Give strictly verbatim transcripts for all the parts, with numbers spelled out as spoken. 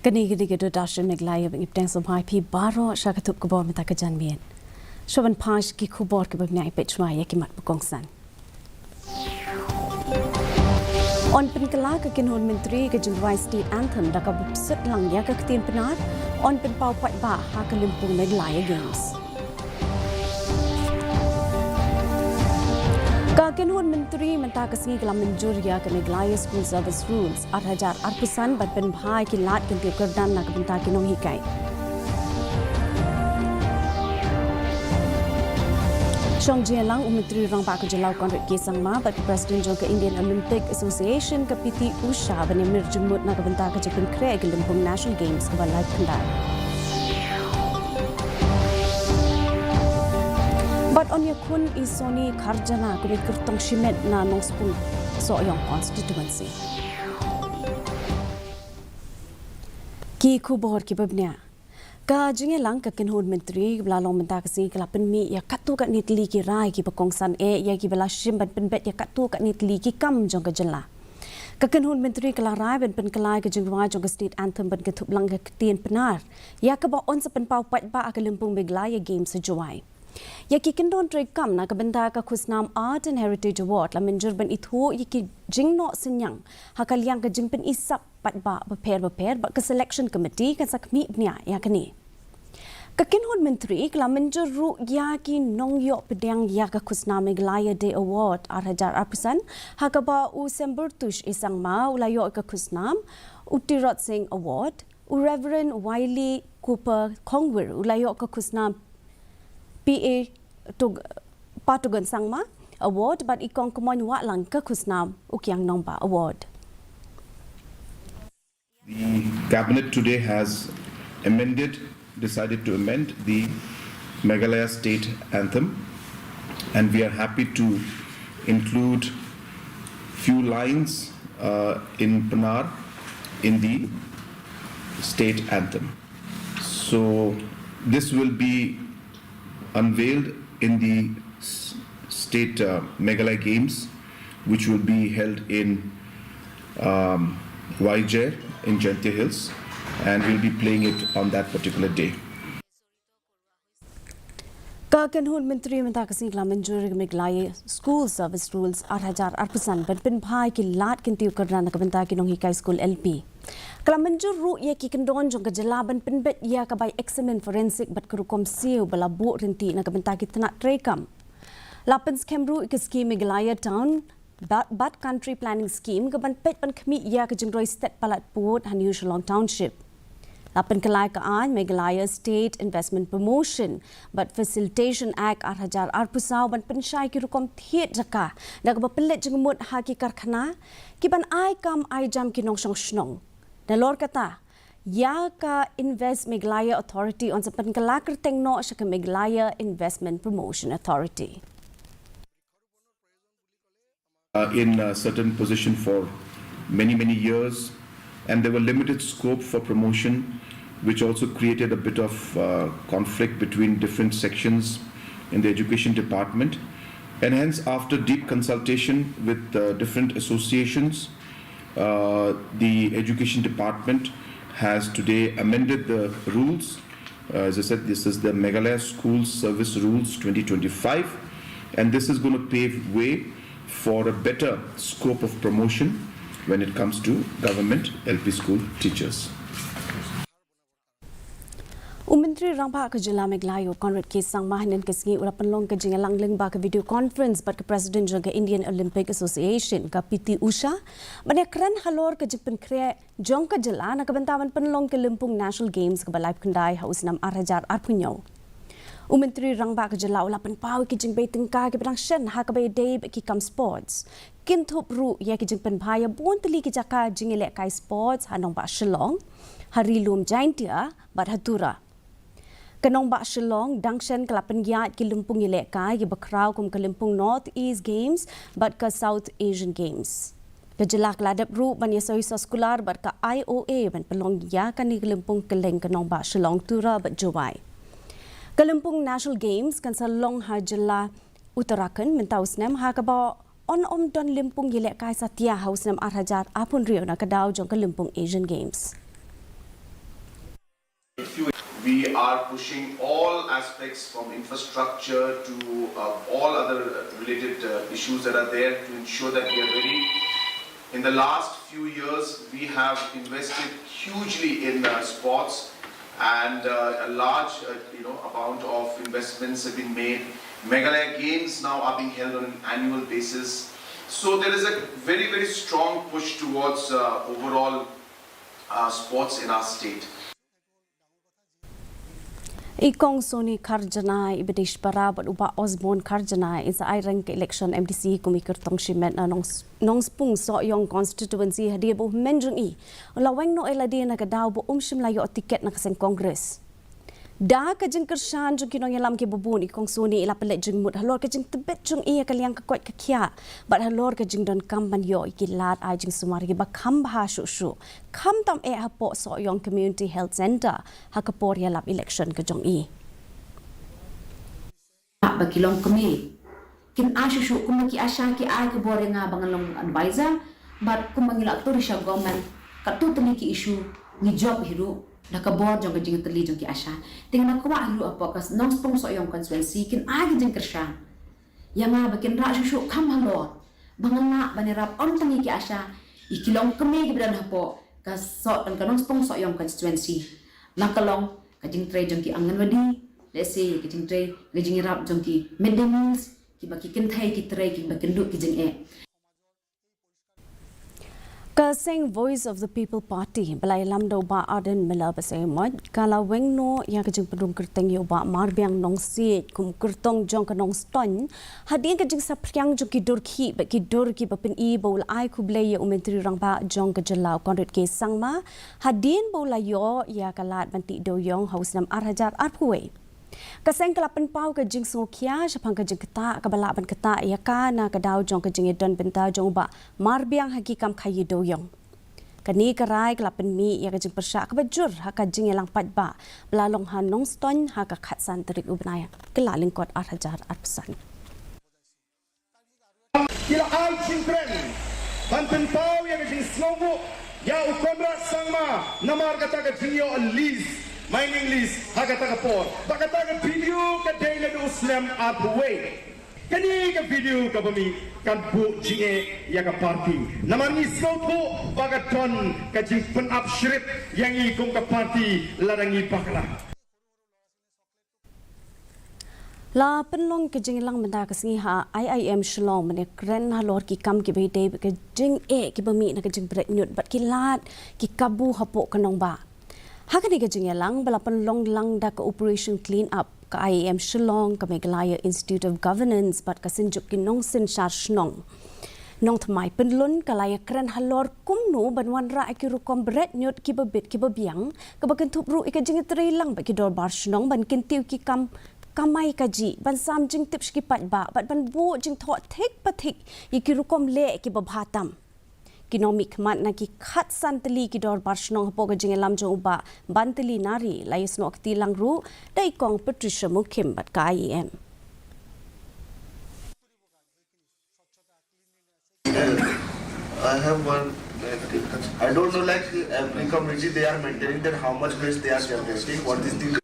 Kane ka dei ka Doordarshan Meghalaya, ba ngi pdiang sngewbha ïa phi baroh sha ka thup khubor mynta ka janmiet. Shuwa ban phai sha ki khubor kiba bniah, peit shuwa ïa ki mat ba kongsan. Yn pynkylla ka kynhun myntri ka jingrwai State Anthem da kaba pynsut lang ïa ka ktien Pnar. Yn pynpaw paidbah ha ka lympung Meghalaya Games. Ka kynhun myntri mynta ka sngi ka la mynjur ïa ka Meghalaya School Service Rules ar hajar arphew san ban pynbha ïa ki lad kyntiew kyrdan na ka bynta ki nonghikai. Shong jingïalang u Myntri Rangbah ka Jylla u Conrad K Sangma bad ka President jong ka Indian Olympic Association, ka P T Usha, ban ïamir jingmut na ka bynta ka jingpynkhreh ïa ka lympung National Games kaba laiphew khyndai. Bad yn ïakhun i Sony Kharjana kum i kyrtong shimet na Nongspung Sohiong Constituency. Ki khubor kiba bniah. Ka jingïalang ka kynhun myntri kaba la long mynta ka sngi ka la pynmih ïa katto katne tylli ki rai kiba kongsan eh ïa kiba la shim ban pynbeit ïa katto katne tylli ki kam jong ka jylla. Ka kynhun myntri ka la rai ban pynkylla ïa ka jingrwai jong ka State Anthem ban kynthup lang ïa ka ktien Pnar, ïa kaba yn sa pynpaw paidbah ha ka lympung Meghalaya Games ha Jowai. Ïa ki kyndon treikam na ka bynta ka khusnam Art and Heritage Award la mynjur ban ithuh ïa ki jingnoh synñiang ha ka liang ka jingpyni sap paidbah bapher bapher bad ka Selection Committee kan sa khmih bniah ïa kane. Ka kynhun myntri ka la mynjur ruh ïa ki nongïoh pdiang ïa ka khusnam Meghalaya Day Award ar hajar arphew san, ha kaba u Sembertush E Sangma u la ïoh ïa ka khusnam, u Tirot Singh Award, u Reverend Wiley Cooper Khongwir u la ïoh ïa ka khusnam P A Tug-, Patugon Sangma Award bad i Kong Kmoin Wahlang ïa ka khusnam u Kiang Nangbah Award. The cabinet today has amended, decided to amend the Meghalaya state anthem, and we are happy to include few lines, uh, in Pnar in the state anthem. So this will be unveiled in the s-, state, uh, Meghalaya Games, which will be held in, um, Wahiajer in Jaintia Hills, and we'll be playing it on that particular day. Ka kynhun myntri mynta ka sngi ka la mynjur ïa ka Meghalaya School Service Rules ar hajar arphew san ban pynbha ïa ki lad kyntiew kyrdan na ka bynta ki nonghikai skul L P. Ka la mynjur ruh ïa ki kyndon jong ka jylla ban pynbeit ïa ka bai eksamin forensic bad ka rukom siew ba la buh ryntih na ka bynta ki tnat treikam. La pynskhem ruh ïa ka skim Meghalaya Town bad, bad Country Planning Scheme kaban peit ban khmih ïa ka jingroi stet palat pud ha New Shillong Township. La pynkylla ïa ka aiñ Meghalaya State Investment Promotion bad Facilitation Act ar hajar arphew saw ban pynshai ki rukom thied jaka da kaba pynleit jingmut ha ki karkhana kiban ai kam ai jam ki nongshong shnong. Nalor kata, ïa ka Invest Meghalaya Authority yn sa pynkylla kyrteng noh sha ka Meghalaya Investment Promotion Authority. Uh, in a certain position for many, many years, and there were limited scope for promotion, which also created a bit of, uh, conflict between different sections in the education department. And hence, after deep consultation with, uh, different associations, uh, the education department has today amended the rules. Uh, as I said, this is the Meghalaya School Service Rules twenty twenty-five, and this is gonna pave way for a better scope of promotion when it comes to government L P school teachers. U Myntri Rangbah ka Jylla Meghalaya u Conrad K Sangma hynnin ka sngi u la pynlong ka jingïalang lyngba ka video conference bad ka President jong ka Indian Olympic Association, ka P T Usha, ban ïakren halor ka jingpynkhreh jong ka jylla na ka bynta ban pynlong ka lympung National Games kaba laiphew khyndai ha u snem ar hajar arphew hynñiew. U Myntri Rangbah ka jylla u la pynpaw ïa ki jingbei tyngka kiba dang shen ha kaba ïadei bad ki kam sports. Kynthup ruh ïa ki jingpynbha ïa bun tylli ki jaka jingïalehkai sports ha nongbah Shillong, ha Ri Lum Jaintia bad ha Tura. Ka nongbah Shillong dang shen ka la pynïaid ki lympung ïalehkai kiba khraw kum ka lympung North East Games bad ka South Asian Games. Ka jylla ka la dep ruh ban ïasoi soskular bad ka I O A ban pynlong ïa kane ka lympung kylleng ka nongbah Shillong, Tura bad Jowai. Ka lympung National Games kan sa long ha jylla Uttarakhand mynta u snem, ha kaba yn ym don lympung ïalehkai satia ha u snem ar hajar arphew hynriew na ka daw jong ka lympung Asian Games. We are pushing all aspects from infrastructure to uh, all other related uh, issues that are there to ensure that we are ready. In the last few years, we have invested hugely in uh, sports, and uh, a large, uh, you know, amount of investments have been made. Meghalaya Games now are being held on an annual basis. So there is a very, very strong push towards uh, overall uh, sports in our state. I Kong Sony Kharjana, i Badish Para bad u Bah Osborne Kharjana in sa ai reng ka election M D C kum i kyrtong shimet na Nongs- Nongspung Sohiong constituency hadien ba u hynmen jong i u la weng noh ïa lade na ka daw ba um shym la ïoh tiket na ka seng Congress. Da ka jingkyrshan jong ki nongïalam kiba bun, i Kong Sony i la pynleit jingmut halor ka jingtbit jong i ïa ka liang ka koit ka khiah bad halor ka jingdonkam ban ïoh ïa ki lad ai jingsumar kiba kham bha shuh shuh, khamtam eh hapoh Sohiong Community Health Centre ha ka por ïalap election ka jong i. Ba ki long kmie kin ai shuh shuh kumba ki ASHA ki ai ka bor ïa nga ba ngan long advisor, bad kumba ngi la tur sha government, katto tylli ki issue ngi jop hi ruh da ka bor jong ka jingtylli jong ki ASHA. Te nga kwah hi ruh hapoh ka Nongspung Sohiong constituency kin ai ka jingkyrshan ïa nga ba kin rah shuh shuh kham halor ba ngan lah ban ïarap ym tang ïa ki ASHA, ïa ki long kmie kiba don hapoh ka Soh, ka Nongspung Sohiong constituency. Na ka long ka jingtrei jong ki Anganwadi, lehse ka jingtrei, ka jingïarap jong ki midday meals, kiba ki kynthei ki trei kiba kynduh ki jingeh. Ka seng Voice of the People Party ba la ïalam da u Bah Ardent Miller Basaiawmoit ka la weng noh ïa ka jingpynrung kyrteng ïa u Bah Marbiang Nongsiej kum u kyrtong jong ka Nongstoiñ, hadien ka jingsaphriang jong ki dur khih bad ki dur kiba pyni ba u la ai khublei ïa u Myntri Rangbah jong ka jylla u Conrad K Sangma hadien ba u la ïoh ïa ka lad ban tih dewïong ha u snem ar hajar arphew wei. Ka seng ka la pynpaw ka jingsngewkhia shaphang ka jingktah kaba lah ban ktah ïa ka na ka daw jong ka jingïadon bynta jong u Bah Marbiang ha ki kam khaïi dewïong. Kane ka rai ka la pynmih ïa ka jingpyrshah kaba jur ha ka jingïalang paidbah ba la long ha Nongstoiñ ha ka khatsan tarik u bnai Kyllalyngkot ar hajar arphew san. Ki la ai jingkren ban pynpaw ïa ka jingsngewbha ïa u Conrad Sangma namar kata ka jingïoh lease, mining lease ha kata ka por. Ba kata ka video ka dei naduh u snem arphew wei. Kane ka video kaba mih kan buh jingeh ïa ka party. Namar ngi sngewthuh ba ka don ka jingpynap shrip ïa ngi kum ka party lada ngi bakla. La pynlong ka jingïalang mynta ka sngi ha I I M Shillong ban ïakren halor ki kam kiba ïadei bad ka jingeh kiba mih na ka jingbret ñiut bad ki lad ki kabu hapoh ka nongbah. Ha kane ka jingïalang ba la pynlong lang da ka Operation Clean Up, ka I I M Shillong, ka Meghalaya Institute of Governance bad ka Synjuk ki Nongsynshar Shnong, Nongthymmai Pynlun ka la ïakren halor kumno ban wanrah ïa ki rukom bret ñiut kiba bit kiba biang, kaba kynthup ruh ïa ka jingïatreilang bad ki dorbar shnong ban kyntiew ki kam kamai kajih, ban sam jingtip sha ki paidbah bad ban buh jingthoh thik pa thik ïa ki rukom leh kiba bha tam. Ki nongmihkhmat na ki khatsan tylli ki dorbar shnong hapoh ka jingïalam jong u Bah Bantylli Nari la ïasnoh kti lang ruh da i Kong Patricia Mukhim bad ka I I M. I have one. I don't know, like, every community they are maintaining that how much waste they are generating, what is the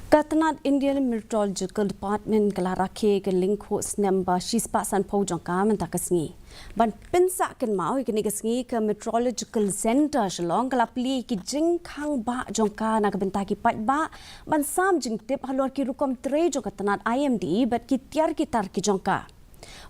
Ka tnat Indian Meteorological Department ka la rakhe ka lyngkhuh snem ba shispah sanphew jong ka mynta ka sngi. Ban pynsah kynmaw ïa kane ka sngi, ka Meteorological Centre Shillong ka la plie ki jingkhang bah jong ka na ka bynta ki paidbah ban sam jingtip halor ki rukom trei jong ka tnat I M D bad ki tiar ki tar ki jong ka.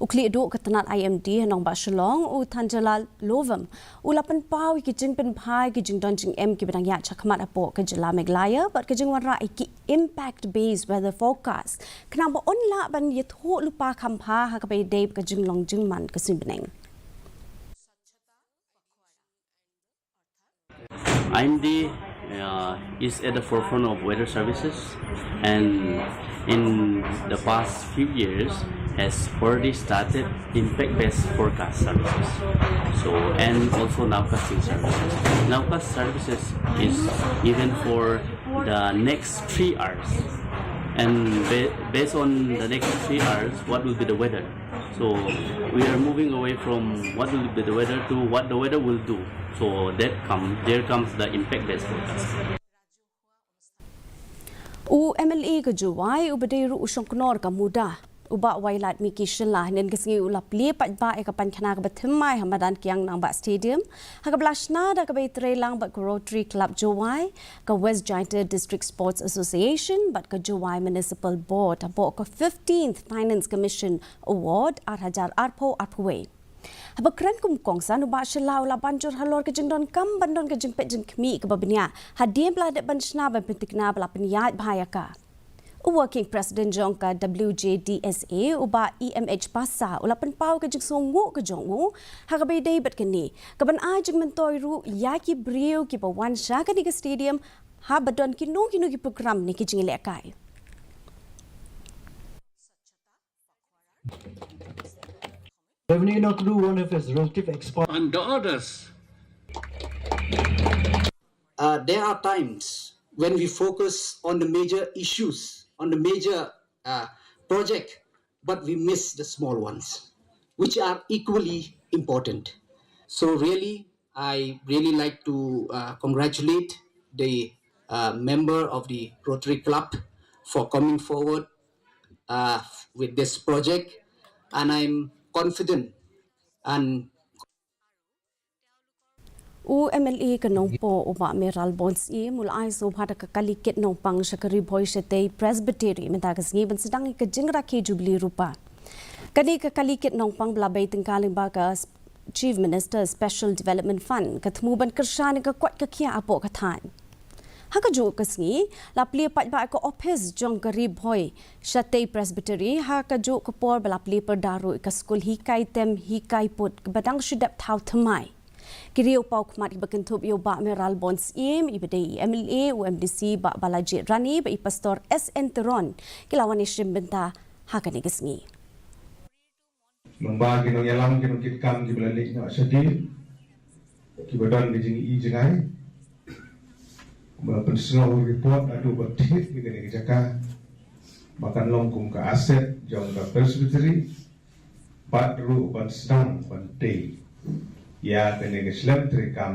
U khlieh duh ka tnat I M D ha nongbah Shillong, u Thanjalal Lovem, u la pynpaw ïa ki jingpynbha ïa ki jingdon jingem kiba dang ïaid shakhmat hapoh ka jylla Meghalaya bad ka jingwanrah ïa ki impact based weather forecast khnang ba un lah ban ïathuh lypa kham bha ha kaba ïadei bad ka jinglong jingman ka suiñ bneng. I M D uh, is at the forefront of weather services, and in the past few years has already started impact-based forecast services. So, and also nowcasting services. Nowcast services is even for the next three hours. And ba- based on the next three hours, what will be the weather? So we are moving away from what will be the weather to what the weather will do. So that come, there comes the impact-based forecast. U M L A ka Jowai, u ba dei ruh u shongknor ka MUDA, u Bah Wailadmiki Shylla, hynnin ka sngi u la plie paidbah ïa ka painkhana kaba thymmai ha madan Kiang Nangbah Stadium, ha kaba la shna da kaba ïatreilang bad ka Rotary Club Jowai, ka West Jaintia District Sports Association bad ka Jowai Municipal Board hapoh ka fifteenth Finance Commission Award ar hajar arphew arphew wei. Haba kren kum u kongsan, u Bah Shylla u la ban jur halor ka jingdonkam ban don ka jingpeit jingkhmih kaba bniah hadien ba la dep ban shna ban pynthikna ba la pynïaid bha ïa ka. U Working President jong ka W J D S A, u Bah E M H Passah, u la pynpaw ka jingsngewnguh ka jong u ha kaba ïadei bad kane, kaban ai jingmyntoi ruh ïa ki briew kiba wan sha kane ka stadium haba don kino kino ki program ne ki jingïalehkai. Revenue Nokru, one of his relative experts. And the others. Uh, there are times when we focus on the major issues, on the major uh, project, but we miss the small ones, which are equally important. So really, I really like to uh, congratulate the uh, member of the Rotary Club for coming forward uh, with this project, and I'm confident and U M L A ka Nongpoh, u Bah Mayralborn Syiem, u la ai sngewbha da ka kali kit nongpang sha ka Ri Bhoi Shatei Presbytery mynta ka sngi ban sdang ïa ka jingrakhe Jubili Rupa. Kane ka kali kit nongpang ba la bei tyngka lyngba ka Chief Minister Special Development Fund, ka thmu ban kyrshan ïa ka koit ka khiah hapoh ka thaiñ. Ha kajuh ka sngi, la plie paidbah ïa ka ophis jong ka Ri Bhoi Shatei Presbytery, ha kajuh ka por ba la plie pyrda ruh ïa ka skul hikai tem hikai put kaba dang shu dep thaw thymmai. Ki riew paw khmat kiba kynthup ïa u Bah Mayralborn Syiem, iba dei i M L A, u M D C Bah Balajied Ranee bad i Pastor S N Teron, ki la wan ïashim bynta ha kane ka sngi. Lyngba ki nongïalam, ki nongkitkam kiba la leit noh shadien, kiba don ka jingi jingai, ba la pynsngew report naduh ba thied ïa kane ka jaka ba kan long kum ka asset jong ka Presbytery, bad ruh ban sdang ban tei ïa kane ka shlem treikam.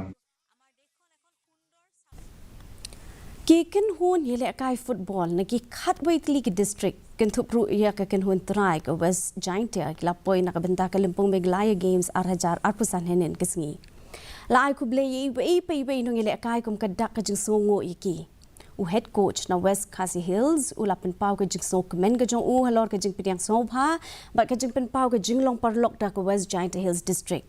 Ki kynhun ïalehkai football na ki khatwei tylli ki district, kynthup ruh ïa ka kynhun trai ka West Jaintia, ki la poi na ka bynta ka lympung Meghalaya Games ar hajar arphew san hynnin ka sngi. La ai khublei ïa iwei pa iwei i nongïalehkai kum ka dak ka jingsngewnguh ïa ki. U head coach na West Khasi Hills u la pynpaw ka jingsngewkmen ka jong u halor ka jingpdiang sngewbha bad ka jingpynpaw ka jinglong paralok da ka West Jaintia Hills District.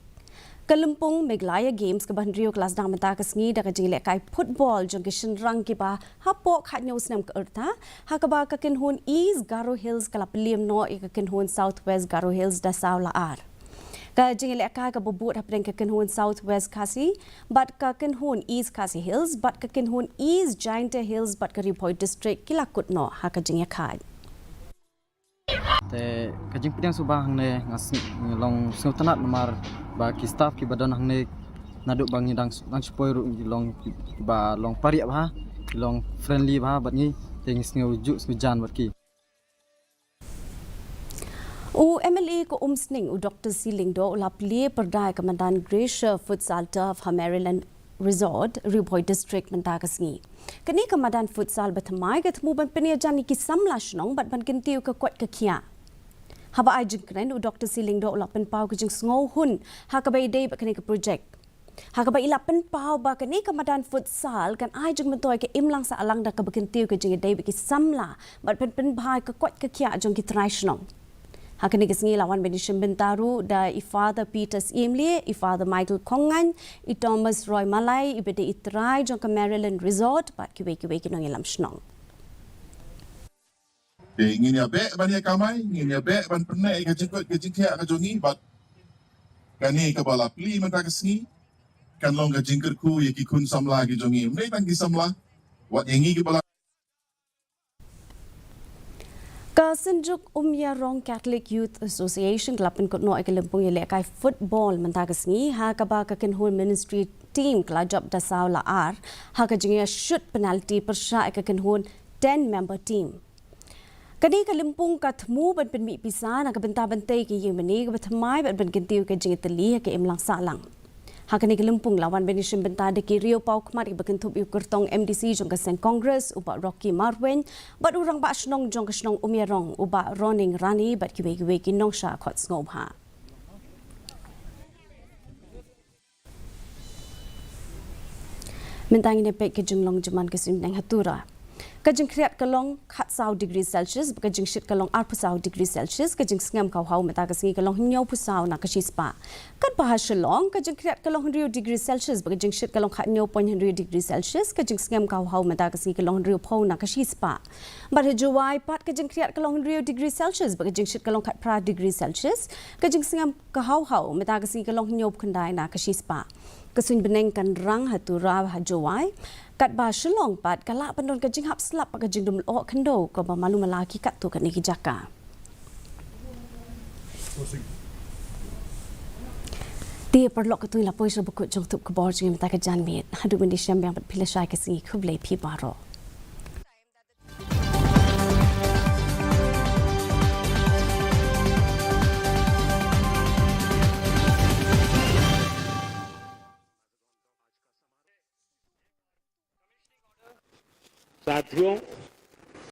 Ka lympung Meghalaya Games kaba hynriew ka la sdang mynta ka sngi da ka jingïalehkai football jong ki shynrang kiba hapoh khathynñiew snem ka rta, ha kaba ka kynhun East Garo Hills ka la pynliem noh ïa ka kynhun South West Garo Hills da saw la ar. Ka jingïalehkai kaba bud hapdeng ka kynhun South West Khasi bad ka kynhun East Khasi Hills bad ka kynhun East Jaintia Hills bad ka Ri Bhoi District ki la kut noh ha ka jingïakhaid. Te ka jingpdiang sngewbha hangne nga sng-, nga long sngewtynnat namar ba ki staff kiba don hangne naduh ba ngi dang, dang shu poi ruh ngi long kiba long pariah bha, ki long friendly bha bad ngi, te ngi sngew juh sngew jan bad ki. U M L A ka Umsning u Doctor C Lyngdoh u la plie pyrda ïa ka madan Gracia Futsal Turf ha Maryland Resort, Ri Bhoi District mynta ka sngi. Kane ka madan futsal ba thymmai ka thmu ban pynïajan ïa ki samla shnong bad ban kyntiew ka koit ka khiah. Haba ai jingkren u Doctor C Lyngdoh u la pynpaw ka jingsngewhun ha kaba ïadei bad kane ka project. Ha kaba i la pynpaw ba kane ka madan futsal kan ai jingmyntoi ka imlang sahlang da kaba kyntiew ka jingïadei bad ki samla bad pynpynbha ïa ka koit ka khiah jong ki trai shnong. Ha kane ka sngi la wan ban ïashim bynta ruh da i Father Peter Syiemlieh, i Father Michael Khongaiñ, i Thomas Roy Malai, iba dei i trai jong ka Maryland Resort bad kiwei kiwei ki nongïalam shnong. Te ngin ïa beh ban ïa kamai, ngin ïa beh ban pynneh ïa ka jingkoit ka jingkhiah ka jong ngi, bad kane kaba la plie mynta ka sngi kan long ka jingkyrkhu ïa ki khun samla ki jong ngi. Ym dei tang ki samla, wat ïa ngi kiba la Ka Synjuk Umïarong Catholic Youth Association ka la pynkut noh ïa ka lympung ïalehkai football mynta ka sngi, ha kaba ka kynhun Ministry team ka la jop da saw la ar ha ka jingïashut penalty pyrshah ïa ka kynhun ten member team. Kane ka lympung ka thmu ban pynmih pisa na ka bynta ban tei ka ïing mane kaba thymmai bad ban kyntiew ka jingïatylli ha ka imlang sahlang. Ha kane ka lympung la wan ban ïashim bynta da ki riew paw khmat kiba kynthup ïa u kyrtong M D C jong ka seng Congress, u Bah Rocky Marwein, bad u rangbah shnong jong ka shnong Umïarong, u Bah Roning Rani, bad kiwei kiwei ki nongshah khot sngewbha. Mynta ngin ïa peit ka jinglong jingman ka suiñ bneng ha Tura. Ka jingkhriat ka long khatsaw degree Celsius, bad ka jingshit ka long arphew saw degree Celsius, ka jingsngem ka hawhaw mynta ka sngi ka long hynñiewphew saw na ka shispah. Katba ha Shillong, ka jingkhriat ka long hynriew degree Celsius, bad ka jingshit ka long khathynñiew point hynriew degree Celsius, ka jingsngem ka hawhaw mynta ka sngi ka long hynriewphew na ka shispah. Bad ha Jowai pat ka jingkhriat ka long hynriew degree Celsius, bad ka jingshit ka long khatphra degree Celsius, ka jingsngem ka hawhaw mynta ka sngi ka long hynñiewphew khyndai na ka shispah. Ka suiñ bneng kan rang ha Tura ha Jowai. Katba Shillong pat ka lah ban don ka jinghap slap bad ka jingdum lyoh khyndew kaba malu mala ki katto katne ki jaka. Te paralok, katto la poi sha ba kut jong ka tup khubor jong ngi mynta ka janmiet. Haduh ban ïa shem biang bad phi lashai ka sngi, khublei phi baroh. साथियों,